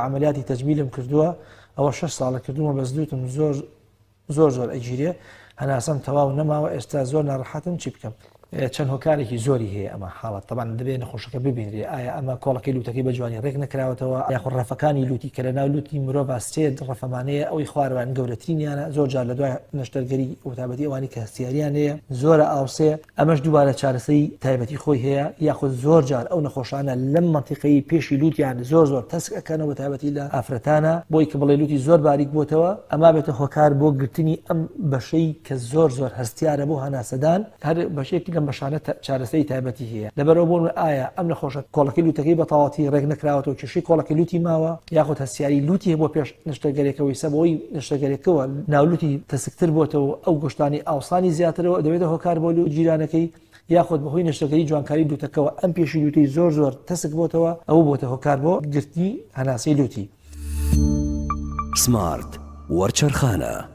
عەمەلیاتی تەجمیلم کردووە ئەوە شەش ساڵە کردوومە بەس لوتم زۆر زۆر زۆر ئەگیرێ هەناسەم تەواو نەماوە ئێستا زۆر ناڕەحەتم چی بکەم؟ چەند هۆکارێکی زۆری هەیە ئەمە حاڵەت تەبان دەبێت نەخۆشەکە ببینرێ ئایا ئەمە کۆڵەکەی لوتەکەی بە جوانی ڕێک نەکراوەتەوە یاخود ڕەفەکانی لوتی کە لە ناو لوتی مرۆڤ سێ ڕەفەمانەیە ئەوی خوارەوان گەورەترینیانە زۆر جار لە دوای نەشتەرگەری وتابەتی ئەوانی کە هەستیاریان هەیە زۆرە ئاوسێ ئەمەش دووبارە چارەسەری تایبەتی خۆی هەیە، یاخود زۆر جار ئەو نەخۆشانە لەم مەنتیقەی پێشی لوتیان زۆر زۆر تەسک ئەکەنەوە بەتایبەتی لە ئافرەتانا بۆی کە بڵێ لوتی زۆر باریک بۆتەوە ئەما بێتە هۆکار بۆ گرتنی ئەم بەشەی کە زۆر زۆر هەستیارە بۆ هەناسەدان هەر بەشێک لەم بەشانە چارەسەری تایبەتی هەیە لەبەرئەوە بۆ ئایا ئەم نەخۆشە کۆڵەکەی لوتەکەی بەتەواوەتی ڕێک نەکراوەتەوە کێشەی کۆڵەکەی لوتی ماوە یاخود هەستیاری لوتی هەبووە پێش نەشتەرگەرێکەوە ئیستا بەهۆی نەشتەرگەرێکەوە ناولوتی تەسکتر بۆتەوە ئەو گۆشتانی ئاوسانی زیاترەوە دەبێتە هۆکار بۆ گیرانەکەی یاخود بەهۆی نەشتەرگەری جوانکاری لوتەکەوە ئەم پێشی لوتەی زۆر زۆر تەسک بۆتەوە ئەوە بۆتە هۆکار بۆ گرتنی هەناسەی لوتی. سمارت وەرچەرخانە.